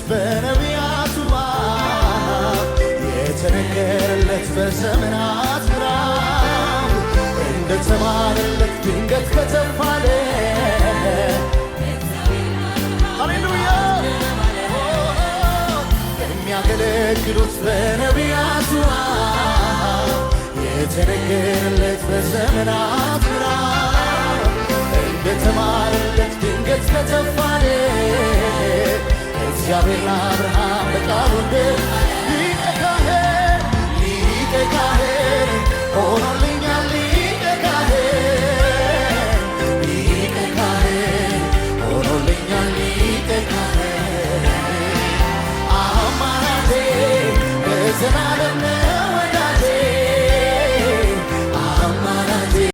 በነቢያቱ አፍ፣ የተነገረለት በዘመናት ምዕራፍ፣ እንደተባለለት ድንገት ከተፋለ። ሃሌሉያ! የሚያገለግሉት በነቢያቱ አፍ፣ የተነገረለት በዘመናት ምዕራፍ፣ እንደተባለለት ድንገት ከተፋለ፣ እግዚአብሔር ለአብርሃም በቃሉ እንደ